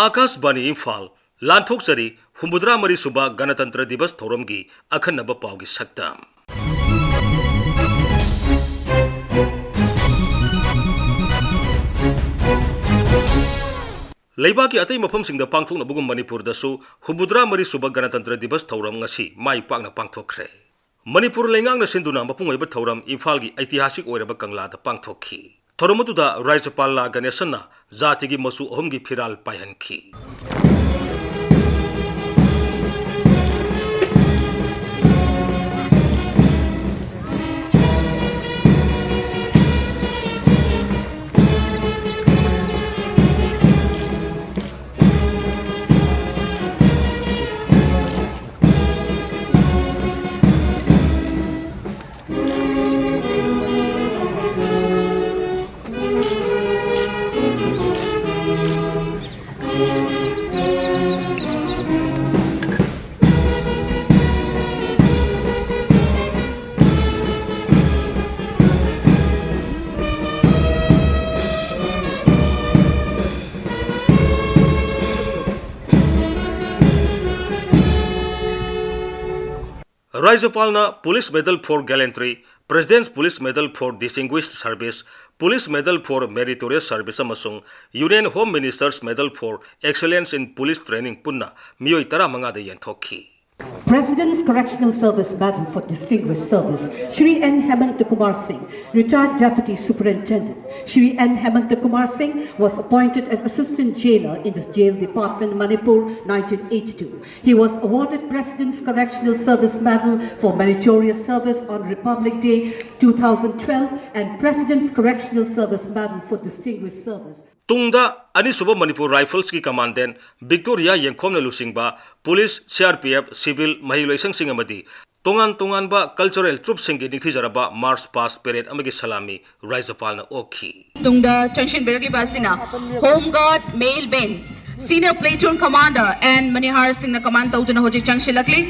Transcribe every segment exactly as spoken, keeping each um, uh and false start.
ꯑꯥꯀꯥꯁꯕꯥꯅꯤ ꯏꯝꯐꯥꯜ, ꯂꯥꯟꯊꯣꯛꯆꯔꯤ ꯍꯨꯝꯐꯨꯇꯔꯥ ꯃꯔꯤ ꯁꯨꯕ ꯒꯅꯇꯟꯇ꯭ꯔ ꯗꯤꯕꯁ ꯊꯧꯔꯝꯒꯤ ꯑꯈꯟꯅꯕ ꯄꯥꯎꯒꯤ ꯁꯛꯇꯝ꯫ ꯂꯩꯕꯥꯛꯀꯤ ꯑꯇꯩ ꯃꯐꯝꯁꯤꯡꯗ ꯄꯥꯡꯊꯣꯛꯅꯕꯒꯨꯝ ꯃꯅꯤꯄꯨꯔꯗꯁꯨ ꯍꯨꯝꯐꯨꯇꯔꯥ ꯃꯔꯤ ꯁꯨꯕ ꯒꯅꯇꯟꯇ꯭ꯔ ꯗꯤꯕꯁ ꯊꯧꯔꯝ ꯉꯁꯤ ꯃꯥꯏ ꯄꯥꯛꯅ ꯄꯥꯡꯊꯣꯛꯈ꯭ꯔꯦ꯫ ꯃꯅꯤꯄꯨꯔ ꯂꯩꯉꯥꯛꯅ ꯁꯤꯟꯗꯨꯅ ꯃꯄꯨꯡ ꯑꯣꯏꯕ ꯊꯧꯔꯝ ꯏꯝꯐꯥꯜꯒꯤ ꯑꯩꯇꯤꯍꯥꯁꯤꯛ ꯑꯣꯏꯔꯕ ꯀꯪꯂꯥꯗ ꯄꯥꯡꯊꯣꯛꯈꯤ꯫ ꯊꯧꯔꯝ ꯑꯗꯨꯗ ꯔꯥꯖ꯭ꯌꯄꯥꯜ ꯂꯥ ꯒꯅꯦꯁꯟꯅ ꯖꯥꯇꯤꯒꯤ ꯃꯆꯨ ꯑꯍꯨꯝꯒꯤ ꯐꯤꯔꯥꯜ ꯄꯥꯏꯍꯟꯈꯤ꯫ ꯔꯥꯖ꯭ꯌꯄꯥꯜꯅ Police Medal for Gallantry, President's Police Medal for Distinguished Service, Police Medal for Meritorious Service ꯑꯃꯁꯨꯡ Union Home Minister's Medal for Excellence in Police Training ꯄꯨꯟꯅ ꯃꯤꯑꯣꯏ ꯇꯔꯥꯃꯉꯥꯗ ꯌꯦꯟꯊꯣꯛꯈꯤ꯫ President's Correctional Service Medal for Distinguished Service, Shri N Hemanta Kumar Singh, Retired Deputy Superintendent. Shri N Hemanta Kumar Singh was appointed as Assistant Jailer in the Jail Department, Manipur, nineteen eighty-two. He was awarded President's Correctional Service Medal for Meritorious Service on Republic Day two thousand twelve and President's Correctional Service Medal for Distinguished Service. ꯇꯨꯡꯗ ꯑꯅꯤꯁꯨꯕ ꯃꯅꯤꯄꯨꯔ ꯔꯥꯏꯐꯜꯁꯀꯤ commandant Victoria ꯌꯦꯡꯈꯣꯝꯅ ꯂꯨꯆꯤꯡꯕ police, C R P F, civil, ꯃꯍꯩꯂꯣꯏꯁꯪꯁꯤꯡ ꯑꯃꯗꯤ ꯇꯣꯉꯥꯟ ꯇꯣꯉꯥꯟꯕ cultural ꯇ꯭ꯔꯨꯞꯁꯤꯡꯒꯤ ꯅꯤꯡꯊꯤꯖꯔꯕ ꯃꯥꯔꯆ ꯄꯥꯁ ꯄꯦꯔꯦꯗ ꯑꯃꯒꯤ ꯁꯂꯥꯃꯤ ꯔꯥꯖ꯭ꯌꯄꯥꯜꯅ ꯑꯣꯛꯈꯤ꯫ ꯇꯨꯡꯗ ꯆꯪꯁꯤꯟꯕꯤꯔꯛꯂꯤꯕ ꯑꯁꯤꯅ Home Guard Male Band, Senior Platoon Commander N ꯃꯅꯤꯍꯥꯔ ꯁꯤꯡꯅ ꯀꯃꯥꯟ ꯇꯧꯗꯨꯅ ꯍꯧꯖꯤꯛ ꯆꯪꯁꯤꯜꯂꯛꯂꯤ꯫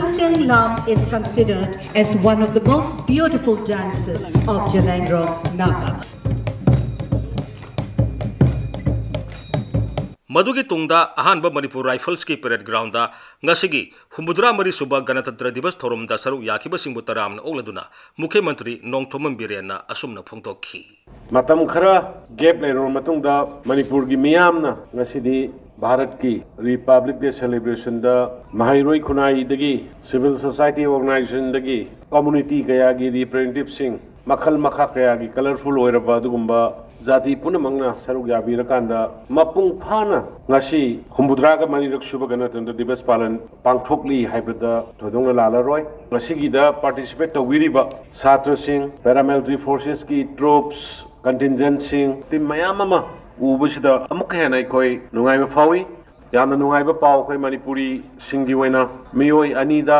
Senglam is considered as one of the most beautiful dances of Zeliangrong Naga. ꯃꯗꯨꯒꯤ ꯇꯨꯡꯗ ꯑꯍꯥꯟꯕ ꯃꯅꯤꯄꯨꯔ ꯔꯥꯏꯐꯜꯁꯀꯤ ꯄꯦꯔꯦꯗ ꯒ꯭ꯔꯥꯎꯟꯗ ꯉꯁꯤꯒꯤ ꯍꯨꯝꯐꯨꯇꯔꯥ ꯃꯔꯤ ꯁꯨꯕ ꯒꯅꯇꯟꯇ꯭ꯔ ꯗꯤꯕꯁ ꯊꯧꯔꯝꯗ ꯁꯔꯨꯛ ꯌꯥꯈꯤꯕꯁꯤꯡꯕꯨ ꯇꯔꯥꯝꯅ ꯑꯣꯛꯂꯗꯨꯅ ꯃꯨꯈ꯭ꯌ ꯃꯟꯇ꯭ꯔꯤ ꯅꯣꯡꯊꯣꯝꯕꯝ ꯕꯤꯔꯦꯟꯅ ꯑꯁꯨꯝꯅ ꯐꯣꯡꯗꯣꯛꯈꯤ꯫ ꯃꯇꯝ ꯈꯔ ꯒꯦꯞ ꯂꯩꯔꯨꯔꯕ ꯃꯇꯨꯡꯗ ꯃꯅꯤꯄꯨꯔꯒꯤ ꯃꯤꯌꯥꯝꯅ ꯉꯁꯤꯗꯤ ꯚꯥꯔꯠꯀꯤ ꯔꯤꯄꯕ꯭ꯂꯤꯛ ꯗꯦ ꯁꯦꯂꯦꯕ꯭ꯔꯦꯁꯟꯗ ꯃꯍꯩꯔꯣꯏ ꯈꯨꯟꯅꯥꯏꯗꯒꯤ, ꯁꯤꯚꯤꯜ ꯁꯣꯁꯥꯏꯇꯤ ꯑꯣꯔꯒꯅꯥꯏꯖꯦꯁꯟꯗꯒꯤ, ꯀꯝꯃꯨꯅꯤꯇꯤ ꯀꯌꯥꯒꯤ ꯔꯤꯄ꯭ꯔꯦꯖꯦꯟꯇꯦꯇꯤꯚꯁꯤꯡ, ꯃꯈꯜ ꯃꯈꯥ ꯀꯌꯥꯒꯤ ꯀꯂꯔꯐꯨꯜ ꯑꯣꯏꯔꯕ ꯑꯗꯨꯒꯨꯝꯕ ꯖꯥꯇꯤ ꯄꯨꯝꯅꯃꯛꯅ ꯁꯔꯨꯛ ꯌꯥꯕꯤꯔꯀꯥꯟꯗ ꯃꯄꯨꯡ ꯐꯥꯅ ꯉꯁꯤ ꯍꯨꯝꯐꯨꯇꯔꯥꯒ ꯃꯔꯤꯔꯛ ꯁꯨꯕ ꯒꯅꯇꯟꯇ꯭ꯔ ꯗꯤꯕꯁ ꯄꯥꯂꯟ ꯄꯥꯡꯊꯣꯛꯂꯤ ꯍꯥꯏꯕꯗ ꯊꯣꯏꯗꯣꯛꯅ ꯂꯥꯜꯂꯔꯣꯏ꯫ ꯉꯁꯤꯒꯤꯗ ꯄꯥꯔꯇꯤꯁꯤꯄꯦꯠ ꯇꯧꯕꯤꯔꯤꯕ ꯁꯥꯇ꯭ꯔꯁꯤꯡ, ꯄꯦꯔꯥꯃꯤꯂꯤꯇꯔꯤ ꯐꯣꯔꯁꯦꯁꯀꯤ ꯇ꯭ꯔꯨꯞꯁ, ꯀꯟꯇꯤꯟꯖꯦꯟꯠꯁꯤꯡ, ꯇꯤꯝ ꯃꯌꯥꯝ ꯑꯃ ꯎꯕꯁꯤꯗ ꯑꯃꯨꯛꯀ ꯍꯦꯟꯅ ꯑꯩꯈꯣꯏ ꯅꯨꯡꯉꯥꯏꯕ ꯐꯥꯎꯏ꯫ ꯌꯥꯝꯅ ꯅꯨꯡꯉꯥꯏꯕ ꯄꯥꯎ ꯑꯩꯈꯣꯏ ꯃꯅꯤꯄꯨꯔꯤꯁꯤꯡꯒꯤ ꯑꯣꯏꯅ ꯃꯤꯑꯣꯏ ꯑꯅꯤꯗ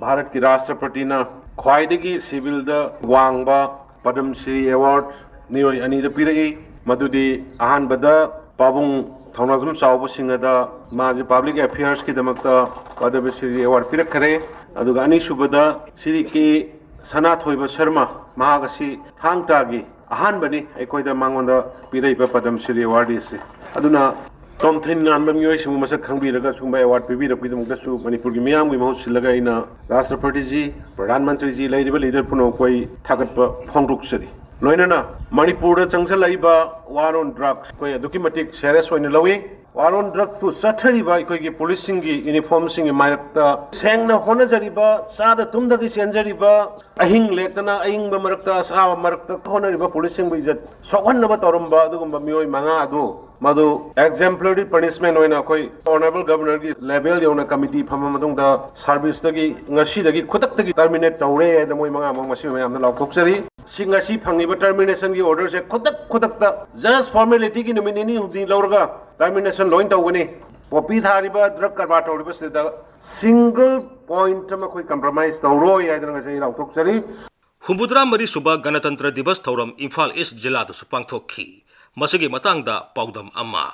ꯚꯥꯔꯠꯀꯤ ꯔꯥꯁꯇ꯭ꯔꯄꯇꯤꯅ ꯈ꯭ꯋꯥꯏꯗꯒꯤ ꯁꯤꯚꯤꯜꯗ ꯋꯥꯡꯕ ꯄꯗꯝ ꯁ꯭ꯔꯤ ꯑꯦꯋꯥꯔꯗ ꯃꯤꯑꯣꯏ ꯑꯅꯤꯗ ꯄꯤꯔꯛꯏ꯫ ꯃꯗꯨꯗꯤ ꯑꯍꯥꯟꯕꯗ ꯄꯥꯕꯨꯡ ꯊꯧꯅꯥꯖꯝ ꯆꯥꯎꯕ ꯁꯤꯡꯍꯗ ꯃꯥꯁꯦ ꯄꯕ꯭ꯂꯤꯛ ꯑꯦꯐꯤꯌꯔꯁꯀꯤꯗꯃꯛꯇ ꯄꯗꯃ ꯁ꯭ꯔꯤ ꯑꯦꯋꯥꯔꯗ ꯄꯤꯔꯛꯈꯔꯦ꯫ ꯑꯗꯨꯒ ꯑꯅꯤꯁꯨꯕꯗ ꯁ꯭ꯔꯤ ꯀꯦ ꯁꯅꯥꯊꯣꯏꯕ ꯁꯔꯃ, ꯃꯍꯥꯛ ꯑꯁꯤ ꯊꯥꯡ ꯇꯥꯒꯤ ꯑꯍꯥꯟꯕꯅꯤ ꯑꯩꯈꯣꯏꯗ ꯃꯉꯣꯟꯗ ꯄꯤꯔꯛꯏꯕ ꯄꯗꯝ ꯁ꯭ꯔꯤ ꯑꯦꯋꯥꯔꯗ ꯑꯁꯤ꯫ ꯑꯗꯨꯅ ꯇꯣꯝꯊꯤꯟ ꯉꯥꯟꯕ ꯃꯤꯑꯣꯏꯁꯤꯡꯕꯨ ꯃꯁꯛ ꯈꯪꯕꯤꯔꯒ ꯁꯤꯒꯨꯝꯕ ꯑꯦꯋꯥꯔꯗ ꯄꯤꯕꯤꯔꯛꯄꯒꯤꯗꯃꯛꯇꯁꯨ ꯃꯅꯤꯄꯨꯔꯒꯤ ꯃꯤꯌꯥꯝꯒꯤ ꯃꯍꯨꯠ ꯁꯤꯜꯂꯒ ꯑꯩꯅ ꯔꯥꯁꯇ꯭ꯔꯄꯇꯤꯖꯤ, ꯄ꯭ꯔꯙꯥꯟ ꯃꯟꯇ꯭ꯔꯤꯖꯤ, ꯂꯩꯔꯤꯕ ꯂꯤꯗꯔ ꯄꯨꯝꯅꯃꯛꯄꯨ ꯑꯩ ꯊꯥꯒꯠꯄ ꯐꯣꯡꯗꯣꯛꯆꯔꯤ꯫ ꯂꯣꯏꯅꯅ ꯃꯅꯤꯄꯨꯔꯗ ꯆꯪꯁꯤꯜꯂꯛꯏꯕ ꯋꯥꯔ ꯑꯣꯟ ꯗ꯭ꯔꯒꯁ ꯑꯩꯈꯣꯏ ꯑꯗꯨꯛꯀꯤ ꯃꯇꯤꯛ ꯁꯦꯔꯤꯌꯁ ꯑꯣꯏꯅ ꯂꯧꯏ꯫ ꯋꯥꯔ ꯑꯣꯟ ꯗ꯭ꯔꯒꯇꯨ ꯆꯠꯊꯔꯤꯕ ꯑꯩꯈꯣꯏꯒꯤ ꯄꯨꯂꯤꯁꯁꯤꯡꯒꯤ ꯌꯨꯅꯤꯐꯣꯔꯝꯁꯤꯡꯒꯤ ꯃꯥꯏꯔꯛꯇ ꯁꯦꯡꯅ ꯍꯣꯠꯅꯖꯔꯤꯕ, ꯆꯥꯗ ꯇꯨꯝꯗꯒꯤ ꯆꯦꯟꯖꯔꯤꯕ, ꯑꯍꯤꯡ ꯂꯦꯛꯇꯅ ꯑꯏꯪꯕ ꯃꯔꯛꯇ ꯑꯁꯥꯕ ꯃꯔꯛꯇ ꯍꯣꯠꯅꯔꯤꯕ ꯄꯨꯂꯤꯁꯁꯤꯡꯕꯨ ꯏꯖꯠ ꯁꯣꯛꯍꯟꯅꯕ ꯇꯧꯔꯝꯕ ꯑꯗꯨꯒꯨꯝꯕ ꯃꯤꯑꯣꯏ ꯃꯉꯥ ꯑꯗꯨ ꯃꯗꯨ ꯑꯦꯛꯖꯦꯝꯄ꯭ꯂꯔꯤ ꯄꯅꯤꯁꯃꯦꯟ ꯑꯣꯏꯅ ꯑꯩꯈꯣꯏ ꯑꯣꯅꯔꯦꯕꯜ ꯒꯕꯔꯅꯔꯒꯤ ꯂꯦꯚꯦꯜ ꯌꯧꯅ ꯀꯃꯤꯇꯤ ꯐꯝꯃ ꯃꯇꯨꯡꯗ ꯁꯥꯔꯚꯤꯁꯇꯒꯤ ꯉꯁꯤꯗꯒꯤ ꯈꯨꯗꯛꯇꯒꯤ ꯇꯔꯃꯤꯅꯦꯠ ꯇꯧꯔꯦ ꯍꯥꯏꯅ ꯃꯣꯏ ꯃꯉꯥꯃꯛ ꯃꯁꯤ ꯃꯌꯥꯝꯗ ꯂꯥꯎꯊꯣꯛꯆꯔꯤ꯫ ꯁꯤ ꯉꯁꯤ ꯐꯪꯉꯤꯕ ꯇꯔꯃꯤꯅꯦꯁꯟꯒꯤ ꯑꯣꯔꯗꯔꯁꯦ ꯈꯨꯗꯛ ꯈꯨꯗꯛꯇ ꯖꯁ ꯐꯣꯔꯃꯦꯂꯤꯇꯤꯒꯤ ꯅꯨꯃꯤꯠ ꯅꯤꯅꯤ ꯍꯨꯝꯅꯤ ꯂꯧꯔꯒ ꯇꯔꯃꯤꯅꯦꯁꯟ ꯂꯣꯏ ꯇꯧꯒꯅꯤ꯫ ꯄꯣꯄꯤ ꯊꯥꯔꯤꯕ, ꯗ꯭ꯔꯒ ꯀꯔꯕꯥꯔ ꯇꯧꯔꯤꯕꯁꯤꯗ ꯁꯤꯡꯒꯜ ꯄꯣꯏꯟꯠ ꯑꯃ ꯑꯩꯈꯣꯏ ꯀꯝꯄ꯭ꯔꯣꯃꯥꯏꯁ ꯇꯧꯔꯣꯏ ꯍꯥꯏꯗꯅ ꯉꯁꯤ ꯑꯩ ꯂꯥꯎꯊꯣꯛꯆꯔꯤ꯫ ꯍꯨꯝꯐꯨꯇꯔꯥ ꯃꯔꯤ ꯁꯨꯕ ꯒꯅꯇꯟꯇ꯭ꯔ ꯗꯤꯕꯁ ꯊꯧꯔꯝ ꯏꯝꯐꯥꯜ ꯏꯁ ꯖꯤꯂꯥꯗꯁꯨ ꯄꯥꯡꯊꯣꯛꯈꯤ꯫ ꯃꯁꯤꯒꯤ ꯃꯇꯥꯡꯗ ꯄꯥꯎꯗꯝ ꯑꯃ꯫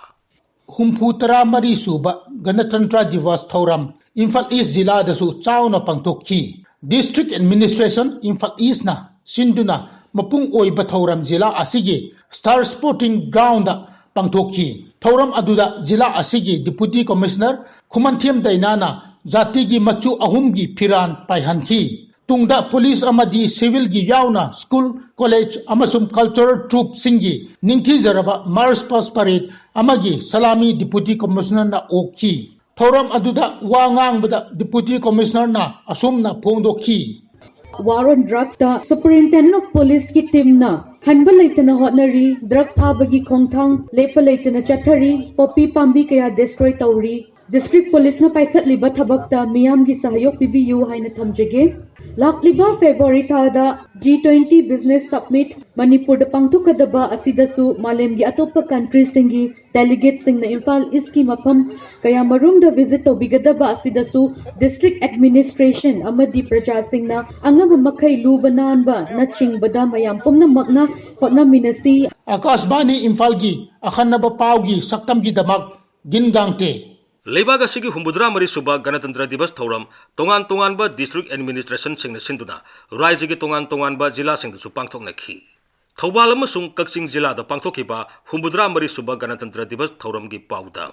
ꯍꯨꯝꯐꯨ ꯇꯔꯥ ꯃꯔꯤ ꯁꯨꯕ ꯒꯅꯇꯟꯇ꯭ꯔ ꯗꯤꯕꯁ ꯊꯧꯔꯝ ꯏꯝꯐꯥꯜ ꯏꯁ ꯖꯤꯂꯥꯗꯁꯨ ꯆꯥꯎꯅ ꯄꯥꯡꯊꯣꯛꯈꯤ꯫ District Administration ꯏꯝꯐꯥꯜ ꯏꯁꯅ ꯁꯤꯟꯗꯨꯅ ꯃꯄꯨꯡ ꯑꯣꯏꯕ ꯊꯧꯔꯝ ꯖꯤꯂꯥ ꯑꯁꯤꯒꯤ ꯁ꯭ꯇꯥꯔ ꯁ꯭ꯄꯣꯔꯇꯤꯡ ꯒ꯭ꯔꯥꯎꯟꯗ ꯄꯥꯡꯊꯣꯛꯈꯤ꯫ ꯊꯧꯔꯝ ꯑꯗꯨꯗ ꯖꯤꯂꯥ ꯑꯁꯤꯒꯤ Deputy Commissioner ꯈꯨꯃꯟꯊꯦꯝ ꯗꯥꯏꯅꯥꯅ ꯖꯥꯇꯤꯒꯤ ꯃꯆꯨ ꯑꯍꯨꯝꯒꯤ ꯐꯤꯔꯥꯜ ꯄꯥꯏꯍꯟꯈꯤ꯫ ꯇꯨꯡꯗ ꯄꯨꯂꯤꯁ ꯑꯃꯗꯤ ꯁꯤꯚꯤꯜꯒꯤ ꯌꯥꯎꯅ ꯁ꯭ꯀꯨꯜ, ꯀꯣꯂꯦꯖ ꯑꯃꯁꯨꯡ ꯀꯜꯆꯔꯦꯜ ꯇ꯭ꯔꯨꯞꯁꯤꯡꯒꯤ ꯅꯤꯡꯊꯤꯖꯔꯕ ꯃꯥꯔꯆ ꯄꯥꯁ ꯄꯔꯦꯗ ꯑꯃꯒꯤ ꯁꯂꯥꯃꯤ Deputy Commissionerꯅ ꯑꯣꯛꯈꯤ꯫ ꯊꯧꯔꯝ ꯑꯗꯨꯗ ꯋꯥ ꯉꯥꯡꯕꯗ Deputy Commissionerꯅ ꯑꯁꯨꯝꯅ ꯐꯣꯡꯗꯣꯛꯈꯤ꯫ War on Drugsꯇ Superintendent of Policeꯀꯤ teamꯅ ꯍꯟꯕ ꯂꯩꯇꯅ ꯍꯣꯠꯅꯔꯤ, drug ꯐꯥꯕꯒꯤ ꯈꯣꯡꯊꯥꯡ ꯂꯦꯞꯄ ꯂꯩꯇꯅ ꯆꯠꯊꯔꯤ, poppy ꯄꯥꯝꯕꯤ ꯀꯌꯥ destroy ꯇꯧꯔꯤ꯫ District Policeꯅ ꯄꯥꯏꯈꯠꯂꯤꯕ ꯊꯕꯛꯇ ꯃꯤꯌꯥꯝꯒꯤ ꯁꯍꯌꯣꯒ ꯄꯤꯕꯤꯌꯨ ꯍꯥꯏꯅ ꯊꯝꯖꯒꯦ꯫ ꯂꯥꯛꯂꯤꯕ February ꯊꯥꯗ G twenty Business Summit ꯃꯅꯤꯄꯨꯔꯗ ꯄꯥꯡꯊꯣꯛꯀꯗꯕ ꯑꯁꯤꯗꯁꯨ ꯃꯥꯂꯦꯝꯒꯤ ꯑꯇꯣꯞꯄ countryꯁꯤꯡꯒꯤ delegateꯁꯤꯡꯅ ꯏꯝꯐꯥꯜ ꯏꯁꯀꯤ ꯃꯐꯝ ꯀꯌꯥꯃꯔꯨꯝꯗ visit ꯇꯧꯕꯤꯒꯗꯕ ꯑꯁꯤꯗꯁꯨ district administration ꯑꯃꯗꯤ ꯄ꯭ꯔꯖꯥꯁꯤꯡꯅ ꯑꯉꯝꯕ ꯃꯈꯩ ꯂꯨꯕ ꯅꯥꯟꯕꯅꯆꯤꯡꯕꯗ ꯃꯌꯥꯝ ꯄꯨꯝꯅꯃꯛꯅ ꯍꯣꯠꯅꯃꯤꯟꯅꯁꯤ꯫ ꯑꯀꯥꯁꯕꯥꯅꯤ ꯏꯝꯐꯥꯜꯒꯤ ꯑꯈꯟꯅꯕ ꯄꯥꯎꯒꯤ ꯁꯛꯇꯝꯒꯤꯗꯃꯛ ꯒꯤꯟ ꯒꯥꯡꯇꯦ꯫ ꯂꯩꯕꯥꯛ ꯑꯁꯤꯒꯤ ꯍꯨꯝꯐꯨꯇꯔꯥ ꯃꯔꯤ ꯁꯨꯕ ꯒꯅꯇꯟꯇ꯭ꯔ ꯗꯤꯕꯁ ꯊꯧꯔꯝ ꯇꯣꯉꯥꯟ ꯇꯣꯉꯥꯟꯕ district administrationꯁꯤꯡꯅ ꯁꯤꯟꯗꯨꯅ ꯔꯥꯏꯖ꯭ꯌꯒꯤ ꯇꯣꯉꯥꯟ ꯇꯣꯉꯥꯟꯕ ꯖꯤꯂꯥꯁꯤꯡꯗꯁꯨ ꯄꯥꯡꯊꯣꯛꯅꯈꯤ꯫ ꯊꯧꯕꯥꯜ ꯑꯃꯁꯨꯡ ꯀꯛꯆꯤꯡ ꯖꯤꯂꯥꯗ ꯄꯥꯡꯊꯣꯛꯈꯤꯕ ꯍꯨꯝꯐꯨꯇꯔꯥ ꯃꯔꯤ ꯁꯨꯕ ꯒꯅꯇꯟꯇ꯭ꯔ ꯗꯤꯕꯁ ꯊꯧꯔꯝꯒꯤ ꯄꯥꯎꯗ꯫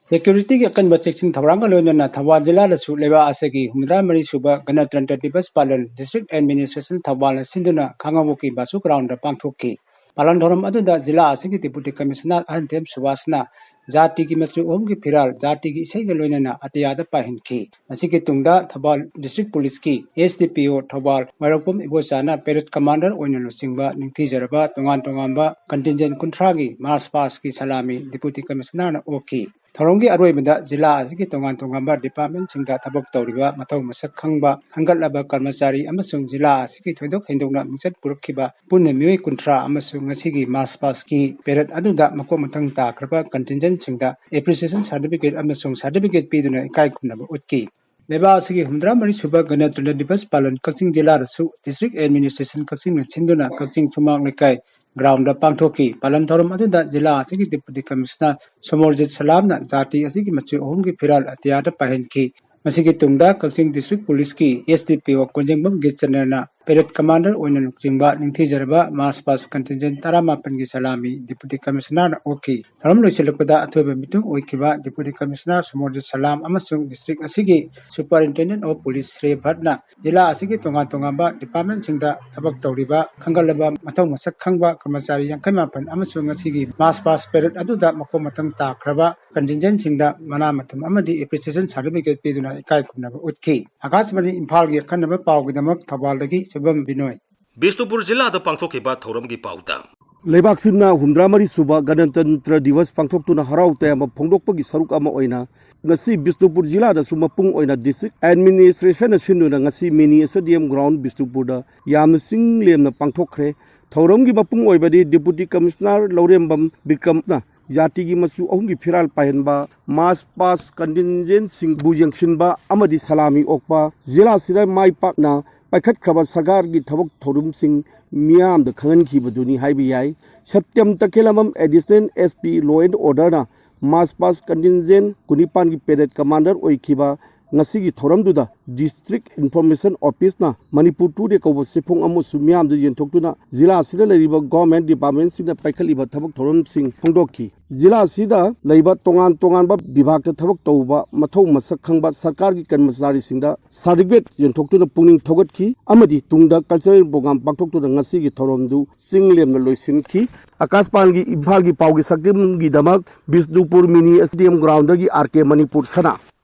Securityꯒꯤ ꯑꯀꯟꯕ ꯆꯦꯛꯁꯤꯟ ꯊꯧꯔꯥꯡꯒ ꯂꯣꯏꯅꯅ ꯊꯧꯕꯥꯜ ꯖꯤꯂꯥꯗꯁꯨ ꯂꯩꯕꯥꯛ ꯑꯁꯤꯒꯤ ꯍꯨꯝꯐꯨꯇꯔꯥ ꯃꯔꯤ ꯁꯨꯕ ꯒꯅꯇꯟꯇ꯭ꯔ ꯗꯤꯕꯁ ꯄꯥꯂꯟ District Administration ꯊꯧꯕꯥꯜꯅ ꯁꯤꯟꯗꯨꯅ ꯈꯥꯉꯕꯣꯛꯀꯤ ꯕꯥꯁꯨ ꯒ꯭ꯔꯥꯎꯟꯗ ꯄꯥꯡꯊꯣꯛꯈꯤ꯫ ꯄꯥꯂꯟ ꯊꯧꯔꯝ ꯑꯗꯨꯗ ꯖꯤꯂꯥ ꯑꯁꯤꯒꯤ Deputy Commissioner ꯑꯍꯟꯊꯦꯝ ꯁꯨꯕꯥꯁꯅ ꯖꯥꯇꯤꯒꯤ ꯃꯆꯨ ꯑꯍꯨꯝꯒꯤ ꯐꯤꯔꯥꯜ ꯖꯥꯇꯤꯒꯤ ꯏꯁꯩꯒ ꯂꯣꯏꯅꯅ ꯑꯇꯤꯌꯥꯗ ꯄꯥꯏꯍꯟꯈꯤ꯫ ꯃꯁꯤꯒꯤ ꯇꯨꯡꯗ Thoubal District Policeꯀꯤ SDPO Thoubal ꯃꯥꯏꯔꯣꯛꯄꯝ ꯏꯕꯣꯆꯥꯅ parade commander ꯑꯣꯏꯅ ꯂꯨꯆꯤꯡꯕ ꯅꯤꯡꯊꯤꯖꯔꯕ ꯇꯣꯉꯥꯟ ꯇꯣꯉꯥꯟꯕ contingent ꯀꯨꯟꯊ꯭ꯔꯥꯒꯤ march pastꯀꯤ ꯁꯂꯥꯃꯤ Deputy Commissionerꯅ ꯑꯣꯛꯈꯤ꯫ ꯊꯧꯔꯝꯒꯤ ꯑꯔꯣꯏꯕꯗ ꯖꯤꯂꯥ ꯑꯁꯤꯒꯤ ꯇꯣꯉꯥꯟ ꯇꯣꯉꯥꯟꯕ departmentꯁꯤꯡꯗ ꯊꯕꯛ ꯇꯧꯔꯤꯕ ꯃꯊꯧ ꯃꯁꯛ ꯈꯪꯕ ꯈꯟꯒꯠꯂꯕ ꯀꯔꯃꯆꯥꯔꯤ ꯑꯃꯁꯨꯡ ꯖꯤꯂꯥ ꯑꯁꯤꯒꯤ ꯊꯣꯏꯗꯣꯛ ꯍꯦꯟꯗꯣꯛꯅ ꯃꯤꯡꯆꯠ ꯄꯨꯔꯛꯈꯤꯕ ꯄꯨꯟꯅ ꯃꯤꯑꯣꯏ ꯀꯨꯟꯊ꯭ꯔꯥ ꯑꯃꯁꯨꯡ ꯉꯁꯤꯒꯤ march pastꯀꯤ parade ꯑꯗꯨꯗ ꯃꯀꯣꯛ ꯃꯊꯪ ꯇꯥꯈ꯭ꯔꯕ contingentꯁꯤꯡꯗ appreciation certificate ꯑꯃꯁꯨꯡ certificate ꯄꯤꯗꯨꯅ ꯏꯀꯥꯏ ꯈꯨꯝꯅꯕ ꯎꯠꯈꯤ꯫ ꯂꯩꯕꯥꯛ ꯑꯁꯤꯒꯤ ꯍꯨꯝꯐꯨꯇꯔꯥ ꯃꯔꯤ ꯁꯨꯕ ꯒꯅꯇꯟꯇ꯭ꯔ ꯗꯤꯕꯁ ꯄꯥꯂꯟ ꯀꯛꯆꯤꯡ ꯖꯤꯂꯥꯗꯁꯨ District Administration ꯀꯛꯆꯤꯡꯅ ꯁꯤꯟꯗꯨꯅ ꯀꯛꯆꯤꯡ ꯁꯨꯃꯥꯡ ꯂꯩꯀꯥꯏ ꯒ꯭ꯔꯥꯎꯟꯗ ꯄꯥꯡꯊꯣꯛꯈꯤ꯫ ꯄꯥꯂꯟ ꯊꯧꯔꯝ ꯑꯗꯨꯗ ꯖꯤꯂꯥ ꯑꯁꯤꯒꯤ ꯗꯤꯄꯨꯇꯤ ꯀꯃꯤꯁꯅꯔ ꯁꯣꯃꯣꯔꯖꯤꯠ ꯁꯂꯥꯝꯅ ꯖꯥꯇꯤ ꯑꯁꯤꯒꯤ ꯃꯆꯨ ꯑꯍꯨꯝꯒꯤ ꯐꯤꯔꯥꯜ ꯑꯇꯤꯌꯥꯗ ꯄꯥꯏꯍꯟꯈꯤ꯫ ꯃꯁꯤꯒꯤ ꯇꯨꯡꯗ ꯀꯛꯆꯤꯡ ꯗꯤꯁꯇ꯭ꯔꯤꯛ ꯄꯨꯂꯤꯁꯀꯤ S D P O Konjengbam ꯒꯤꯠꯆꯟꯗ꯭ꯔꯅ ꯄꯦꯔꯦꯗ ꯀꯃꯥꯟꯗꯔ ꯑꯣꯏꯅ ꯂꯨꯆꯤꯡꯕ ꯅꯤꯡꯊꯤꯖꯔꯕ ꯃꯥꯔꯆ ꯄꯥꯁ ꯀꯟꯇꯤꯟꯖꯦꯟ ꯇꯔꯥꯃꯥꯄꯟꯒꯤ ꯁꯂꯥꯃꯤ ꯗꯤꯄꯨꯇꯤ ꯀꯃꯤꯁꯅꯔꯅ ꯑꯣꯛꯈꯤ꯫ ꯊꯧꯔꯝ ꯂꯣꯏꯁꯤꯜꯂꯛꯄꯗ ꯑꯊꯣꯏꯕ ꯃꯤꯇꯨꯡ ꯑꯣꯏꯈꯤꯕ ꯗꯤꯄꯨꯇꯤ ꯀꯃꯤꯁꯅꯔ ꯁꯣꯃꯣꯔꯖꯤꯠ ꯁꯂꯥꯝ ꯑꯃꯁꯨꯡ ꯗꯤꯁꯇ꯭ꯔꯤꯛ ꯑꯁꯤꯒꯤ ꯁꯨꯄꯔꯤꯟꯇꯦꯟꯗꯦꯟ ꯑꯣꯐ ꯄꯨꯂꯤꯁ ꯁ꯭ꯔꯤ ꯚꯠꯅ ꯖꯤꯂꯥ ꯑꯁꯤꯒꯤ ꯇꯣꯉꯥꯟ ꯇꯣꯉꯥꯟꯕ ꯗꯤꯄꯥꯔꯠꯃꯦꯟꯁꯤꯡꯗ ꯊꯕꯛ ꯇꯧꯔꯤꯕ ꯈꯪꯒꯠꯂꯕ ꯃꯊꯧ ꯃꯁꯛ ꯈꯪꯕ ꯀꯔꯃꯆꯥꯔꯤ ꯌꯥꯡꯈꯩ ꯃꯥꯄꯟ ꯑꯃꯁꯨꯡ ꯉꯁꯤꯒꯤ ꯃꯥꯔꯆ ꯄꯥꯁ ꯄꯦꯔꯦꯗ ꯑꯗꯨꯗ ꯃꯈꯣꯡ ꯃꯊꯪ ꯇꯥꯈ꯭ꯔꯕ ꯀꯟꯇꯤꯟꯖꯦꯟꯁꯤꯡꯗ ꯃꯅꯥ ꯃꯊꯨꯝ ꯑꯃꯗꯤ ꯑꯦꯄ꯭ꯔꯤꯁꯤꯌꯦꯁꯟ ꯁꯥꯔꯇꯤꯐꯤꯀꯦꯠ ꯄꯤꯗꯨꯅ ꯏꯀꯥꯏ ꯈꯨꯝꯅꯕ ꯎꯠꯈꯤ꯫ ꯑꯀꯥꯁꯕꯥꯅꯤ ꯏꯝꯐꯥꯜꯒꯤ ꯑꯈꯟꯅꯕ ꯄꯥꯎꯒꯤꯗꯃꯛ ꯊꯧꯕꯥꯜꯗꯒꯤ ꯁꯨꯚꯝ ꯕꯤꯅꯣꯏ꯫ ꯕꯤꯁꯅꯨꯄꯨꯔ ꯖꯤꯂꯥꯗ ꯄꯥꯡꯊꯣꯛꯈꯤꯕ ꯊꯧꯔꯝꯒꯤ ꯄꯥꯎꯗ꯫ ꯂꯩꯕꯥꯛꯁꯤꯅ ꯍꯨꯝꯗ꯭ꯔꯥ ꯃꯔꯤ ꯁꯨꯕ ꯒꯅꯇꯟꯇ꯭ꯔ ꯗꯤꯕꯁ ꯄꯥꯡꯊꯣꯛꯇꯨꯅ ꯍꯔꯥꯎ ꯇꯌꯥꯝꯕ ꯐꯣꯡꯗꯣꯛꯄꯒꯤ ꯁꯔꯨꯛ ꯑꯃ ꯑꯣꯏꯅ ꯉꯁꯤ ꯕꯤꯁꯅꯨꯄꯨꯔ ꯖꯤꯂꯥꯗꯁꯨ ꯃꯄꯨꯡ ꯑꯣꯏꯅ ꯗꯤꯁꯇ꯭ꯔꯤꯛ ꯑꯦꯗꯃꯤꯅꯤꯁꯇ꯭ꯔꯦꯁꯟꯅ ꯁꯤꯟꯗꯨꯅ ꯉꯁꯤ ꯃꯤꯅꯤ ꯁ꯭ꯇꯦꯗꯤꯌꯝ ꯒ꯭ꯔꯥꯎꯟ ꯕꯤꯁꯅꯨꯄꯨꯔꯗ ꯌꯥꯝꯅ ꯆꯤꯡ ꯂꯦꯝꯅ ꯄꯥꯡꯊꯣꯛꯈ꯭ꯔꯦ꯫ ꯊꯧꯔꯝꯒꯤ ꯃꯄꯨꯡ ꯑꯣꯏꯕꯗꯤ ꯗꯤꯄꯨꯇꯤ ꯀꯃꯤꯁꯅꯔ ꯂꯧꯔꯦꯝꯕꯝ ꯕꯤꯀ꯭ꯔꯝꯅ ꯖꯥꯇꯤꯒꯤ ꯃꯆꯨ ꯑꯍꯨꯝꯒꯤ ꯐꯤꯔꯥꯜ ꯄꯥꯏꯍꯟꯕ, ꯃꯥꯔꯆ ꯄꯥꯁ ꯀꯟꯇꯤꯟꯖꯦꯟꯁꯤꯡꯕꯨ ꯌꯦꯡꯁꯤꯟꯕ ꯑꯃꯗꯤ ꯁꯂꯥꯃꯤ ꯑꯣꯛꯄ, ꯖꯤꯂꯥꯁꯤꯗ ꯃꯥꯏ ꯄꯥꯛꯅ ꯄꯥꯏꯈꯠꯈ꯭ꯔꯕ ꯁꯔꯀꯥꯔꯒꯤ ꯊꯕꯛ ꯊꯧꯔꯝꯁꯤꯡ ꯃꯤꯌꯥꯝꯗ ꯈꯪꯍꯟꯈꯤꯕꯗꯨꯅꯤ ꯍꯥꯏꯕ ꯌꯥꯏ꯫ Satyam Takhellambam additional S P Law and Orderꯅ ꯃꯥꯔꯆ ꯄꯥꯁ ꯀꯟꯇꯤꯟꯖꯦꯟ ꯀꯨꯟꯅꯤꯄꯥꯟꯒꯤ ꯄꯦꯔꯦꯗ ꯀꯃꯥꯟꯗꯔ ꯑꯣꯏꯈꯤꯕ ꯉꯁꯤꯒꯤ ꯊꯧꯔꯝꯗꯨꯗ ꯗꯤꯁꯇ꯭ꯔꯤꯛ ꯏꯟꯐꯣꯔꯃꯦꯁꯟ ꯑꯣꯐꯤꯁꯅ ꯃꯅꯤꯄꯨꯔ ꯇꯨꯗꯦ ꯀꯧꯕ ꯆꯦꯐꯣꯡ ꯑꯃꯁꯨ ꯃꯤꯌꯥꯝꯗ ꯌꯦꯟꯊꯣꯛꯇꯨꯅ ꯖꯤꯂꯥ ꯑꯁꯤꯗ ꯂꯩꯔꯤꯕ ꯒꯣꯔꯃꯦꯟ ꯗꯤꯄꯥꯔꯠꯃꯦꯟꯁꯤꯡꯅ ꯄꯥꯏꯈꯠꯂꯤꯕ ꯊꯕꯛ ꯊꯧꯔꯝꯁꯤꯡ ꯐꯣꯡꯗꯣꯛꯈꯤ꯫ ꯖꯤꯂꯥ ꯑꯁꯤꯗ ꯂꯩꯕ ꯇꯣꯉꯥꯟ ꯇꯣꯉꯥꯟꯕ ꯕꯤꯚꯥꯒꯇ ꯊꯕꯛ ꯇꯧꯕ ꯃꯊꯧ ꯃꯁꯛ ꯈꯪꯕ ꯁꯔꯀꯥꯔꯒꯤ ꯀꯔꯃꯆꯥꯔꯤꯁꯤꯡꯗ ꯁꯥꯔꯇꯤꯐꯤꯀꯦꯠ ꯌꯦꯟꯊꯣꯛꯇꯨꯅ ꯄꯨꯛꯅꯤꯡ ꯊꯧꯒꯠꯈꯤ ꯑꯃꯗꯤ ꯇꯨꯡꯗ ꯀꯜꯆꯔꯦꯜ ꯄ꯭ꯔꯣꯒ꯭ꯔꯥꯝ ꯄꯥꯡꯊꯣꯛꯇꯨꯅ ꯉꯁꯤꯒꯤ ꯊꯧꯔꯝꯗꯨ ꯆꯤꯡ ꯂꯦꯝꯅ ꯂꯣꯏꯁꯤꯟꯈꯤ꯫ ꯑꯀꯥꯁꯕꯥꯅꯤꯒꯤ ꯏꯝꯐꯥꯜꯒꯤ ꯄꯥꯎꯒꯤ ꯁꯛꯇꯝꯒꯤꯗꯃꯛ ꯕꯤꯁꯅꯨꯄꯨꯔ ꯃꯤꯅꯤ ꯁ꯭ꯇꯦꯗꯤꯌꯝ ꯒ꯭ꯔꯥꯎꯟꯗꯒꯤ R K ꯃꯅꯤꯄꯨꯔ ꯁꯅꯥ꯫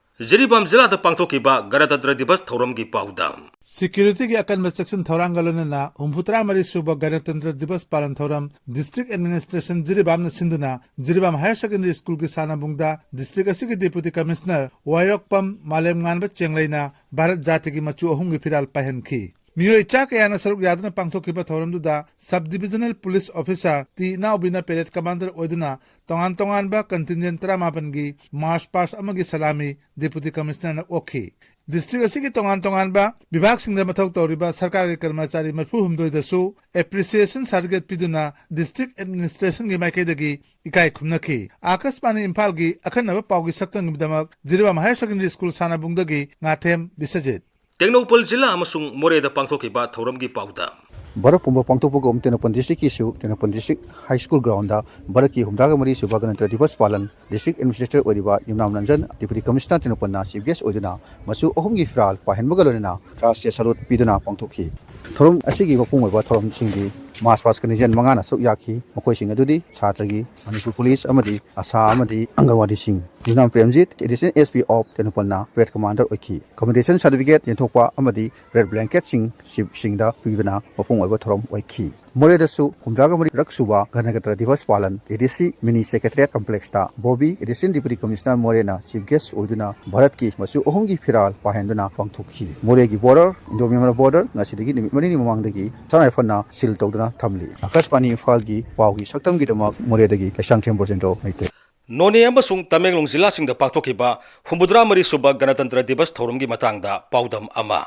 ꯖꯤꯔꯤꯕꯥꯝ ꯖꯤꯂꯥꯗ ꯄꯥꯡꯊꯣꯛꯈꯤꯕ ꯒꯅꯇꯟꯇ꯭ꯔ ꯗꯤꯕꯁ ꯊꯧꯔꯝꯒꯤ ꯄꯥꯎꯗ꯫ ꯁꯦꯀ꯭ꯌꯨꯔꯤꯇꯤꯒꯤ ꯑꯀꯟꯕ ꯆꯦꯛꯁꯤꯟ ꯊꯧꯔꯥꯡꯒ ꯂꯣꯏꯅꯅ ꯍꯨꯝꯐꯨꯇꯔꯥ ꯃꯔꯤ ꯁꯨꯕ ꯒꯅꯇꯟꯇ꯭ꯔ ꯗꯤꯕꯁ ꯄꯥꯂꯟ ꯊꯧꯔꯝ ꯗꯤꯁꯇ꯭ꯔꯤꯛ ꯑꯦꯗꯃꯤꯅꯤꯁꯇ꯭ꯔꯦꯁꯟ ꯖꯤꯔꯤꯕꯥꯝꯅ ꯁꯤꯟꯗꯨꯅ ꯖꯤꯔꯤꯕꯥꯝ ꯍꯥꯌꯔ ꯁꯦꯀꯦꯟꯗꯔꯤ ꯁ꯭ꯀꯨꯜꯒꯤ ꯁꯥꯟꯅꯕꯨꯡꯗ ꯗꯤꯁꯇ꯭ꯔꯤꯛ ꯑꯁꯤꯒꯤ ꯗꯤꯄꯨꯇꯤ ꯀꯃꯤꯁꯅꯔ ꯋꯥꯏꯔꯣꯛꯄꯝ ꯃꯥꯂꯦꯝꯉꯥꯟꯕ ꯆꯦꯡꯂꯩꯅ ꯚꯥꯔꯠ ꯖꯥꯇꯤꯒꯤ ꯃꯆꯨ ꯑꯍꯨꯝꯒꯤ ꯐꯤꯔꯥꯜ ꯄꯥꯏꯍꯟꯈꯤ꯫ ꯃꯤꯑꯣꯏ ꯆꯥ ꯀꯌꯥꯅ ꯁꯔꯨꯛ ꯌꯥꯗꯨꯅ ꯄꯥꯡꯊꯣꯛꯈꯤꯕ ꯊꯧꯔꯝꯗꯨꯗ sub divisional police officer T ꯏꯅꯥꯎꯕꯤꯅ ꯄꯦꯔꯦꯗ ꯀꯃꯥꯟꯗꯔ ꯑꯣꯏꯗꯨꯅ ꯇꯣꯉꯥꯟ ꯇꯣꯉꯥꯟꯕ ꯀꯟꯇꯤꯟꯖꯦꯟ ꯇꯔꯥꯃꯥꯄꯟꯒꯤ ꯃꯥꯔꯆ ꯄꯥꯁ ꯑꯃꯒꯤ ꯁꯂꯥꯃꯤ ꯗꯤꯄꯨꯇꯤ ꯀꯃꯤꯁꯅꯔꯅ ꯑꯣꯛꯈꯤ꯫ ꯗꯤꯁꯇ꯭ꯔꯤꯛ ꯑꯁꯤꯒꯤ ꯇꯣꯉꯥꯟ ꯇꯣꯉꯥꯟꯕ ꯕꯤꯚꯥꯒꯁꯤꯡꯗ ꯃꯊꯧ ꯇꯧꯔꯤꯕ ꯁꯔꯀꯥꯔꯒꯤ ꯀꯔꯃꯆꯥꯔꯤ ꯃꯔꯤꯐꯨ ꯍꯨꯝꯗꯣꯏꯗꯁꯨ ꯑꯦꯄ꯭ꯔꯤꯁꯤꯌꯦꯁꯟ ꯁꯥꯔꯇꯤꯐꯤꯀꯦꯠ ꯄꯤꯗꯨꯅ ꯗꯤꯁꯇ꯭ꯔꯤꯛ ꯑꯦꯗꯃꯤꯅꯤꯁꯇ꯭ꯔꯦꯁꯟꯒꯤ ꯃꯥꯏꯀꯩꯗꯒꯤ ꯏꯀꯥꯏ ꯈꯨꯝꯅꯈꯤ꯫ ꯑꯥꯀꯥꯁꯕꯥꯅꯤ ꯏꯝꯐꯥꯜꯒꯤ ꯑꯈꯟꯅꯕ ꯄꯥꯎꯒꯤ ꯁꯛꯇꯝꯒꯤꯗꯃꯛ ꯖꯤꯔꯤꯕꯥꯝ ꯍꯥꯌꯔ ꯁꯦꯀꯦꯟꯗꯔꯤ ꯁ꯭ꯀꯨꯜ ꯁꯥꯟꯅꯕꯨꯡꯗꯒꯤ ꯉꯥꯊꯦꯝ ꯕꯤꯁ꯭ꯋꯖꯤꯠ꯫ ꯇꯦꯡꯅꯧꯄꯜ ꯖꯤꯂꯥ ꯑꯃꯁꯨꯡ ꯃꯣꯔꯦꯗ ꯄꯥꯡꯊꯣꯛꯈꯤꯕ ꯊꯧꯔꯝꯒꯤ ꯄꯥꯎꯗ꯫ ꯚꯥꯔꯠ ꯄꯨꯝꯕ ꯄꯥꯡꯊꯣꯛꯄꯒꯨꯝ ꯇꯦꯡꯅꯧꯄꯜ ꯗꯤꯁꯇ꯭ꯔꯤꯛꯀꯤꯁꯨ Tengnoupal district high school ground ꯚꯥꯔꯠꯀꯤ ꯍꯨꯝꯗ꯭ꯔꯥꯒ ꯃꯔꯤ ꯁꯨꯕ ꯒꯅꯇꯟꯇ꯭ꯔ ꯗꯤꯕꯁ ꯄꯥꯂꯟ ꯗꯤꯁꯇ꯭ꯔꯤꯛ ꯑꯦꯗꯃꯤꯅꯤꯁꯇ꯭ꯔꯦꯇꯔ ꯑꯣꯏꯔꯤꯕ ꯌꯨꯝꯅꯥꯝ ꯔꯟꯖꯟ ꯗꯤꯄꯨꯇꯤ ꯀꯃꯤꯁꯅꯔ ꯇꯦꯡꯅꯧꯄꯜꯅ ꯆꯤꯐ ꯒꯦꯁ ꯑꯣꯏꯗꯨꯅ ꯃꯆꯨ ꯑꯍꯨꯝꯒꯤ ꯐꯤꯔꯥꯜ ꯄꯥꯏꯍꯟꯕꯒ ꯂꯣꯏꯅꯅ ꯔꯥꯁꯇ꯭ꯔꯤꯌ ꯁꯂꯨꯠ ꯄꯤꯗꯨꯅ ꯄꯥꯡꯊꯣꯛꯈꯤ꯫ ꯊꯧꯔꯝ ꯑꯁꯤꯒꯤ ꯃꯄꯨꯡ ꯑꯣꯏꯕ ꯊꯧꯔꯝꯁꯤꯡꯗꯤ ꯃꯥꯔꯁ ꯄꯥꯁ ꯀꯟꯗꯤꯖꯟ ꯃꯉꯥꯅ ꯁꯔꯨꯛ ꯌꯥꯈꯤ꯫ ꯃꯈꯣꯏꯁꯤꯡ ꯑꯗꯨꯗꯤ ꯁꯥꯇ꯭ꯔꯒꯤ, ꯃꯅꯤꯄꯨꯔ ꯄꯨꯂꯤꯁ ꯑꯃꯗꯤ ꯑꯁꯥ ꯑꯃꯗꯤ ꯑꯪꯒꯟꯋꯥꯗꯤꯁꯤꯡ꯫ Yumnam Premjit, additional S P of ꯇꯦꯡꯅꯧꯄꯜꯅ ꯄꯔꯦꯗ ꯀꯃꯥꯟꯗꯔ ꯑꯣꯏꯈꯤ꯫ ꯀꯃꯦꯟꯗꯦꯁꯟ ꯁꯥꯔꯇꯤꯐꯤꯀꯦꯠ ꯌꯦꯟꯊꯣꯛꯄ ꯑꯃꯗꯤ ꯔꯦꯗ ꯕ꯭ꯂꯦꯡꯀꯦꯠꯁꯤꯡ ꯁꯤꯞꯁꯤꯡꯗ ꯄꯤꯕꯅ ꯃꯄꯨꯡ ꯑꯣꯏꯕ ꯊꯧꯔꯝ ꯑꯣꯏꯈꯤ꯫ ꯃꯣꯔꯦꯗꯁꯨ ꯍꯨꯝꯗ꯭ꯔꯥꯒ ꯃꯔꯤꯔꯛ ꯁꯨꯕ ꯒꯅꯇꯟꯇ꯭ꯔ ꯗꯤꯕꯁ ꯄꯥꯂꯟ A D C mini secretariat ꯀꯝꯄ꯭ꯂꯦꯛꯁꯇ ꯕꯣꯕꯤ, ꯑꯦꯗꯤꯁꯅꯦꯜ ꯗꯤꯄꯨꯇꯤ ꯀꯃꯤꯁꯅꯔ ꯃꯣꯔꯦꯅ ꯆꯤꯐ ꯒꯦꯁ ꯑꯣꯏꯗꯨꯅ ꯚꯥꯔꯠꯀꯤ ꯃꯆꯨ ꯑꯍꯨꯝꯒꯤ ꯐꯤꯔꯥꯜ ꯄꯥꯏꯍꯟꯗꯨꯅ ꯄꯥꯡꯊꯣꯛꯈꯤ꯫ ꯃꯣꯔꯦꯒꯤ ꯕꯣꯔꯗꯔ, ꯏꯟꯗꯣ ꯃ꯭ꯌꯥꯟꯃꯥꯔ ꯕꯣꯔꯗꯔ ꯉꯁꯤꯗꯒꯤ ꯅꯨꯃꯤꯠ ꯃꯔꯤꯅꯤ ꯃꯃꯥꯡꯗꯒꯤ ꯁꯅꯥ ꯔꯥꯏꯐꯜꯅ ꯁꯤꯜ ꯇꯧꯗꯨꯅ ꯊꯝꯂꯤ꯫ ꯑꯥꯀꯥꯁꯕꯥꯅꯤ ꯏꯝꯐꯥꯜꯒꯤ ꯄꯥꯎꯒꯤ ꯁꯛꯇꯝꯒꯤꯗꯃꯛ ꯃꯣꯔꯦꯗꯒꯤ ꯂꯩꯁꯥꯡꯊꯦꯝ ꯕ꯭ꯔꯣꯖꯦꯟꯗ꯭ꯔꯣ ꯃꯩꯇꯩ꯫ ꯅꯣꯅꯦ ꯑꯃꯁꯨꯡ ꯇꯃꯦꯡꯂꯣꯡ ꯖꯤꯂꯥꯁꯤꯡꯗ ꯄꯥꯡꯊꯣꯛꯈꯤꯕ ꯍꯨꯝꯐꯨꯇꯔꯥ ꯃꯔꯤ ꯁꯨꯕ ꯒꯅꯇꯟꯇ꯭ꯔ ꯗꯤꯕꯁ ꯊꯧꯔꯝꯒꯤ ꯃꯇꯥꯡꯗ ꯄꯥꯎꯗꯝ ꯑꯃ꯫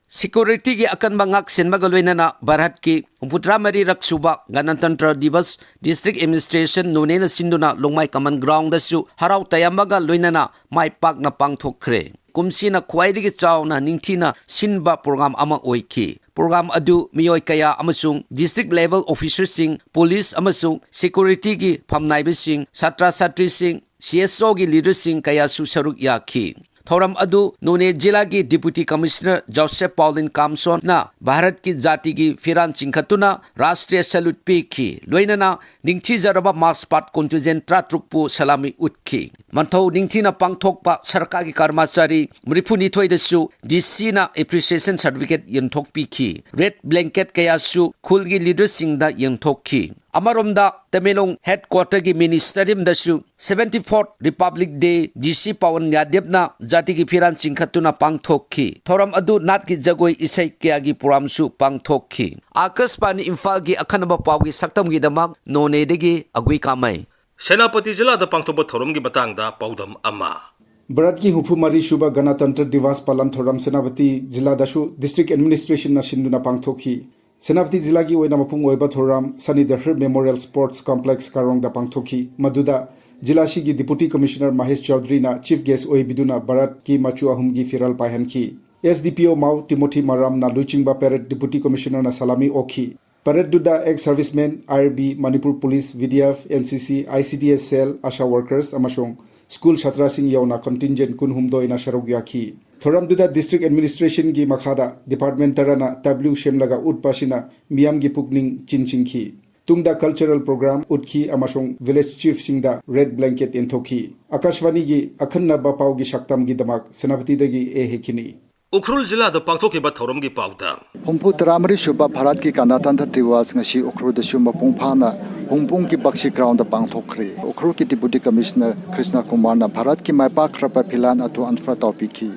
ꯁꯦꯀ꯭ꯌꯨꯔꯤꯇꯤꯒꯤ ꯑꯀꯟꯕ ꯉꯥꯛꯁꯦꯟꯕꯒ ꯂꯣꯏꯅꯅ ꯚꯥꯔꯠꯀꯤ ꯍꯨꯝꯐꯨꯇꯔꯥ ꯃꯔꯤꯔꯛ ꯁꯨꯕ ꯒꯅꯇꯟꯇ꯭ꯔ ꯗꯤꯕꯁ ꯗꯤꯁꯇ꯭ꯔꯤꯛ ꯑꯦꯗꯃꯤꯅꯤꯁꯇ꯭ꯔꯦꯁꯟ ꯅꯣꯅꯦꯅ ꯁꯤꯟꯗꯨꯅ ꯂꯣꯡꯃꯥꯏ ꯀꯃꯟ ꯒ꯭ꯔꯥꯎꯟꯗꯁꯨ ꯍꯔꯥꯎ ꯇꯌꯥꯝꯕꯒ ꯂꯣꯏꯅꯅ ꯃꯥꯏ ꯄꯥꯛꯅ ꯄꯥꯡꯊꯣꯛꯈ꯭ꯔꯦ꯫ ꯀꯨꯝꯁꯤꯅ ꯈ꯭ꯋꯥꯏꯗꯒꯤ ꯆꯥꯎꯅ ꯅꯤꯡꯊꯤꯅ ꯁꯤꯟꯕ ꯄ꯭ꯔꯣꯒ꯭ꯔꯥꯝ ꯑꯃ ꯑꯣꯏꯈꯤ꯫ ꯄ꯭ꯔꯣꯒ꯭ꯔꯥꯝ ꯑꯗꯨ ꯃꯤꯑꯣꯏ ꯀꯌꯥ ꯑꯃꯁꯨꯡ ꯗꯤꯁꯇ꯭ꯔꯤꯛ ꯂꯦꯚꯦꯜ ꯑꯣꯐꯤꯁꯔꯁꯤꯡ, ꯄꯨꯂꯤꯁ ꯑꯃꯁꯨꯡ ꯁꯦꯀ꯭ꯌꯨꯔꯤꯇꯤꯒꯤ ꯐꯝꯅꯥꯏꯕꯁꯤꯡ, ꯁꯥꯇ꯭ꯔ ꯁꯥꯇ꯭ꯔꯤꯁꯤꯡ, ꯁꯤ ꯑꯦꯁ ꯑꯣꯒꯤ ꯂꯤꯗꯔꯁꯤꯡ ꯀꯌꯥꯁꯨ ꯁꯔꯨꯛ ꯌꯥꯈꯤ꯫ ꯊꯧꯔꯝ ꯑꯗꯨ ꯅꯣꯅꯦ ꯖꯤꯂꯥꯒꯤ ꯗꯤꯄꯨꯇꯤ ꯀꯃꯤꯁꯅꯔ ꯖꯣꯁꯦꯐ ꯄꯥꯎꯂꯤꯟ ꯀꯥꯝꯁꯣꯟꯅ ꯚꯥꯔꯠꯀꯤ ꯖꯥꯇꯤꯒꯤ ꯐꯤꯔꯥꯟ ꯆꯤꯡꯈꯠꯇꯨꯅ ꯔꯥꯁꯇ꯭ꯔꯤꯌ ꯁꯦꯂꯨꯠ ꯄꯤꯈꯤ꯫ ꯂꯣꯏꯅꯅ ꯅꯤꯡꯊꯤꯖꯔꯕ ꯃꯥꯔꯆ ꯄꯥꯁ ꯀꯣꯟꯇꯤꯟꯖꯦꯟ ꯇꯔꯥꯇꯔꯨꯛꯄꯨ ꯁꯂꯥꯃꯤ ꯎꯠꯈꯤ꯫ ꯃꯊꯧ ꯅꯤꯡꯊꯤꯅ ꯄꯥꯡꯊꯣꯛꯄ ꯁꯔꯀꯥꯔꯒꯤ ꯀꯔꯃꯆꯥꯔꯤ ꯃꯔꯤꯐꯨꯅꯤꯊꯣꯏꯗꯁꯨ ꯗꯤ ꯁꯤꯅ ꯑꯦꯄ꯭ꯔꯤꯁꯤꯌꯦꯁꯟ ꯁꯥꯔꯇꯤꯐꯤꯀꯦꯠ ꯌꯦꯟꯊꯣꯛꯄꯤꯈꯤ꯫ ꯔꯦꯗ ꯕ꯭ꯂꯦꯡꯀꯦꯠ ꯀꯌꯥꯁꯨ ꯈꯨꯜꯒꯤ ꯂꯤꯗꯔꯁꯤꯡꯗ ꯌꯦꯟꯊꯣꯛꯈꯤ꯫ ꯑꯃꯔꯣꯝꯗ, ꯇꯃꯦꯡꯂꯣꯡ ꯍꯦꯗꯀ꯭ꯋꯥꯇꯔꯒꯤ ꯃꯤꯅꯤ ꯁ꯭ꯇꯦꯗꯤꯌꯝꯗꯁꯨ ꯁꯚꯦꯟꯇꯤ ꯐꯣꯔꯠ ꯔꯤꯄꯕ꯭ꯂꯤꯛ ꯗꯦ ꯗꯤ ꯁꯤ ꯄꯋꯟ ꯌꯥꯗꯦꯕꯅ ꯖꯥꯇꯤꯒꯤ ꯐꯤꯔꯥꯟ ꯆꯤꯡꯈꯠꯇꯨꯅ ꯄꯥꯡꯊꯣꯛꯈꯤ꯫ ꯊꯧꯔꯝ ꯑꯗꯨ ꯅꯥꯠꯀꯤ ꯖꯒꯣꯏ ꯏꯁꯩ ꯀꯌꯥꯒꯤ ꯄ꯭ꯔꯣꯒ꯭ꯔꯥꯝꯁꯨ ꯄꯥꯡꯊꯣꯛꯈꯤ꯫ ꯑꯥꯀꯥꯁꯕꯥꯅꯤ ꯏꯝꯐꯥꯜꯒꯤ ꯑꯈꯟꯅꯕ ꯄꯥꯎꯒꯤ ꯁꯛꯇꯝꯒꯤꯗꯃꯛ ꯅꯣꯅꯦꯗꯒꯤ ꯑꯒꯨꯏ ꯀꯥꯃꯩ꯫ ꯁꯦꯅꯥꯄꯇꯤ ꯖꯤꯂꯥꯗ ꯄꯥꯡꯊꯣꯛꯄ ꯊꯧꯔꯝꯒꯤ ꯃꯇꯥꯡꯗ ꯄꯥꯎꯗꯝ ꯑꯃ꯫ ꯚꯥꯔꯠꯀꯤ ꯍꯨꯝꯐꯨ ꯃꯔꯤ ꯁꯨꯕ ꯒꯅꯇꯟꯇ꯭ꯔ ꯗꯤꯋꯥꯁ ꯄꯥꯂꯟ ꯊꯧꯔꯝ ꯁꯦꯅꯥꯄꯇꯤ ꯖꯤꯂꯥꯗꯁꯨ district administrationꯅ ꯁꯤꯟꯗꯨꯅ ꯄꯥꯡꯊꯣꯛꯈꯤ꯫ ꯁꯦꯅꯥꯄꯇꯤ ꯖꯤꯂꯥꯒꯤ ꯑꯣꯏꯅ ꯃꯄꯨꯡ ꯑꯣꯏꯕ ꯊꯧꯔꯝ Sani Dehar Memorial Sports Complex ꯀꯥꯔꯣꯡꯗ ꯄꯥꯡꯊꯣꯛꯈꯤ꯫ ꯃꯗꯨꯗ ꯖꯤꯂꯥꯁꯤꯒꯤ Deputy Commissioner Mahesh ꯆꯧꯙꯔꯤꯅ chief guest ꯑꯣꯏꯕꯤꯗꯨꯅ ꯚꯥꯔꯠꯀꯤ ꯃꯆꯨ ꯑꯍꯨꯝꯒꯤ ꯐꯤꯔꯥꯜ ꯄꯥꯏꯍꯟꯈꯤ꯫ S D P O ꯃꯥꯎ ꯇꯤꯃꯣꯊꯤ ꯃꯔꯥꯝꯅ ꯂꯨꯆꯤꯡꯕ parade Deputy Commissionerꯅ ꯁꯂꯥꯃꯤ ꯑꯣꯛꯈꯤ꯫ Paradeꯗꯨꯗ ex servicemen, I R B, Manipur Police, V D F, N C C, I C D S cell, ASHA workers ꯑꯃꯁꯨꯡ school ꯁꯥꯇ꯭ꯔꯁꯤꯡ ꯌꯥꯎꯅ contingent ꯀꯨꯟꯍꯨꯝꯗꯣꯏꯅ ꯁꯔꯨꯛ ꯌꯥꯈꯤ꯫ ꯊꯧꯔꯝꯗꯨꯗ district administrationꯒꯤ ꯃꯈꯥꯗ department ꯇꯔꯥꯅ tableau ꯁꯦꯝꯂꯒ ꯎꯠꯄ ꯑꯁꯤꯅ ꯃꯤꯌꯥꯝꯒꯤ ꯄꯨꯛꯅꯤꯡ ꯆꯤꯡꯁꯤꯟꯈꯤ꯫ ꯇꯨꯡꯗ cultural program ꯎꯠꯈꯤ ꯑꯃꯁꯨꯡ village chiefꯁꯤꯡꯗ red blanket ꯌꯦꯟꯊꯣꯛꯈꯤ꯫ ꯑꯀꯥꯁꯕꯥꯅꯤꯒꯤ ꯑꯈꯟꯅꯕ ꯄꯥꯎꯒꯤ ꯁꯛꯇꯝꯒꯤꯗꯃꯛ ꯁꯦꯅꯥꯄꯇꯤꯗꯒꯤ ꯑꯦ ꯍꯦꯈꯤꯅꯤ꯫ ꯎꯈ꯭ꯔꯨꯜ ꯖꯤꯂꯥꯗ ꯄꯥꯡꯊꯣꯛꯈꯤꯕ ꯊꯧꯔꯝꯒꯤ ꯄꯥꯎꯗ꯫ ꯍꯨꯝꯐꯨ ꯇꯔꯥꯃꯔꯤ ꯁꯨꯕ ꯚꯥꯔꯠꯀꯤ ꯒꯅꯇꯟꯇ꯭ꯔ ꯗꯤꯋꯥꯁ ꯉꯁꯤ ꯎꯈ꯭ꯔꯨꯜꯗꯁꯨ ꯃꯄꯨꯡ ꯐꯥꯅ ꯍꯨꯝꯄꯨꯡꯒꯤ ꯕꯛꯁꯤ ꯒ꯭ꯔꯥꯎꯟꯗ ꯄꯥꯡꯊꯣꯛꯈ꯭ꯔꯦ꯫ ꯎꯈ꯭ꯔꯨꯜꯒꯤ Deputy Commissioner ꯀ꯭ꯔꯤꯁꯅ ꯀꯨꯃꯥꯔꯅ ꯚꯥꯔꯠꯀꯤ ꯃꯥꯏ ꯄꯥꯛꯈ꯭ꯔꯕ ꯐꯤꯂꯥꯟ ꯑꯗꯨ unfurl ꯇꯧꯕꯤꯈꯤ꯫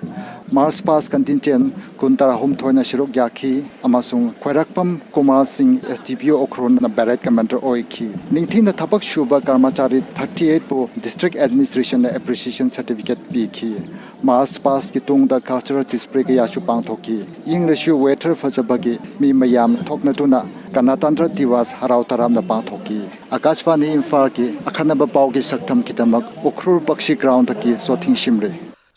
March past contingent ꯀꯨꯟ ꯇꯔꯥꯍꯨꯝꯗꯣꯏꯅ ꯁꯔꯨꯛ ꯌꯥꯈꯤ ꯑꯃꯁꯨꯡ ꯈ꯭ꯋꯥꯏꯔꯥꯛꯄꯝ ꯀꯨꯃꯥꯔ ꯁꯤꯡ, S D P O ꯎꯈ꯭ꯔꯨꯜꯅ parade commander ꯑꯣꯏꯈꯤ꯫ ꯅꯤꯡꯊꯤꯅ ꯊꯕꯛ ꯁꯨꯕ ꯀꯔꯃꯆꯥꯔꯤ thirty eight ꯄꯨ district administrationꯅ appreciation certificate ꯄꯤꯈꯤ꯫ March pastꯀꯤ ꯇꯨꯡꯗ cultural display ꯀꯌꯥꯁꯨ ꯄꯥꯡꯊꯣꯛꯈꯤ꯫ ꯏꯪꯂꯁꯨ weather ꯐꯖꯕꯒꯤ ꯃꯤ ꯃꯌꯥꯝ ꯊꯣꯛꯅꯗꯨꯅ ꯒꯅꯇꯟꯇ꯭ꯔ ꯗꯤꯋꯥꯁ ꯍꯔꯥꯎ ꯇꯔꯥꯝꯅ ꯄꯥꯡꯊꯣꯛꯈꯤ꯫ ꯑꯀꯥꯁꯕꯥꯅꯤ ꯏꯝꯐꯥꯜꯒꯤ ꯑꯈꯟꯅꯕ ꯄꯥꯎꯒꯤ ꯁꯛꯇꯝꯒꯤꯗꯃꯛ ꯎꯈ꯭ꯔꯨꯜ ꯕꯛꯁꯤ ꯒ꯭ꯔꯥꯎꯟꯗꯒꯤ ꯁꯣꯊꯤꯡ ꯁꯤꯝꯔꯦ꯫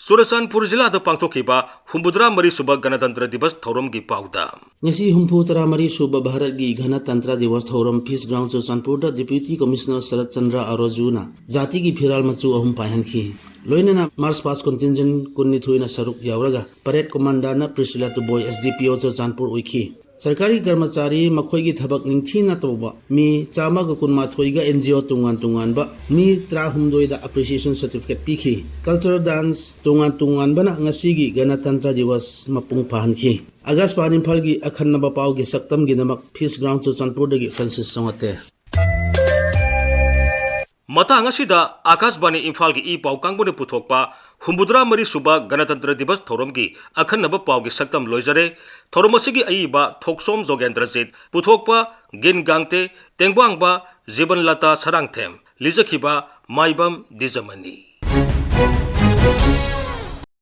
ꯆꯨꯔꯆꯥꯟꯄꯨꯔ ꯖꯤꯂꯥꯗ ꯄꯥꯡꯊꯣꯛꯈꯤꯕ ꯍꯨꯝꯐꯨꯇꯔꯥ ꯃꯔꯤ ꯁꯨꯕ ꯒꯅꯇꯟꯇ꯭ꯔ ꯗꯤꯕꯁ ꯊꯧꯔꯝꯒꯤ ꯄꯥꯎꯗ꯫ ꯉꯁꯤ ꯍꯨꯝꯐꯨ ꯇꯔꯥ ꯃꯔꯤ ꯁꯨꯕ ꯚꯥꯔꯠꯀꯤ ꯒꯅꯇꯟꯇ꯭ꯔ ꯗꯤꯋꯥꯁ ꯊꯧꯔꯝ Peace Ground ꯆꯨꯔꯆꯥꯟꯄꯨꯔꯗ Deputy Commissioner ꯁꯔꯠ ꯆꯟꯗ꯭ꯔ ꯑꯥꯔꯣꯖꯨꯅ ꯖꯥꯇꯤꯒꯤ ꯐꯤꯔꯥꯜ ꯃꯆꯨ ꯑꯍꯨꯝ ꯄꯥꯏꯍꯟꯈꯤ꯫ ꯂꯣꯏꯅꯅ March past contingent ꯀꯨꯟꯅꯤꯊꯣꯏꯅ ꯁꯔꯨꯛ ꯌꯥꯎꯔꯒ parade commanderꯅ Priscilla ꯇꯨꯕꯣꯏ, S D P O Churachandpur ꯑꯣꯏꯈꯤ꯫ ꯁꯔꯀꯥꯔꯒꯤ ꯀꯔꯃꯆꯥꯔꯤ ꯃꯈꯣꯏꯒꯤ ꯊꯕꯛ ꯅꯤꯡꯊꯤꯅ ꯇꯧꯕ ꯃꯤ ꯆꯥꯝꯃꯒ ꯀꯨꯟꯃꯥꯊꯣꯏꯒ N G O ꯇꯣꯉꯥꯟ ꯇꯣꯉꯥꯟꯕ ꯃꯤ ꯇꯔꯥꯍꯨꯝꯗꯣꯏꯗ appreciation certificate ꯄꯤꯈꯤ꯫ Cultural dance ꯇꯣꯉꯥꯟ ꯇꯣꯉꯥꯟꯕꯅ ꯉꯁꯤꯒꯤ ꯒꯅꯇꯟꯇ꯭ꯔ ꯗꯤꯋꯥꯁ ꯃꯄꯨꯡ ꯐꯥꯍꯟꯈꯤ꯫ ꯑꯀꯥꯁꯕꯥꯅꯤ ꯏꯝꯐꯥꯜꯒꯤ ꯑꯈꯟꯅꯕ ꯄꯥꯎꯒꯤ ꯁꯛꯇꯝꯒꯤꯗꯃꯛ Peace Ground ꯆꯨꯔꯆꯥꯟꯄꯨꯔꯗꯒꯤ ꯐ꯭ꯔꯥꯟꯁꯤꯁ ꯆꯣꯉꯥꯇꯦ꯫ ꯃꯇꯥꯡ ꯑꯁꯤꯗ ꯑꯀꯥꯁꯕꯥꯅꯤ ꯏꯝꯐꯥꯜꯒꯤ ꯏ ꯄꯥꯎ ꯀꯥꯡꯕꯨꯅ ꯄꯨꯊꯣꯛꯄ ꯍꯨꯝꯐꯨꯇꯔꯥ ꯃꯔꯤ ꯁꯨꯕ ꯒꯅꯇꯟꯇ꯭ꯔ ꯗꯤꯕꯁ ꯊꯧꯔꯝꯒꯤ ꯑꯈꯟꯅꯕ ꯄꯥꯎꯒꯤ ꯁꯛꯇꯝ ꯂꯣꯏꯖꯔꯦ꯫ ꯊꯧꯔꯝ ꯑꯁꯤꯒꯤ ꯑꯏꯕ ꯊꯣꯛꯁꯣꯝ ꯖꯣꯒꯦꯟꯗ꯭ꯔꯖꯤꯠ, ꯄꯨꯊꯣꯛꯄ ꯒꯤꯟ ꯒꯥꯡꯇꯦ, ꯇꯦꯡꯕꯥꯡꯕ ꯖꯤꯕꯟꯂꯇꯥ ꯁꯔꯥꯡꯊꯦꯝ, ꯂꯤꯖꯈꯤꯕ ꯃꯥꯏꯕꯝ ꯗꯤꯖꯃꯅꯤ꯫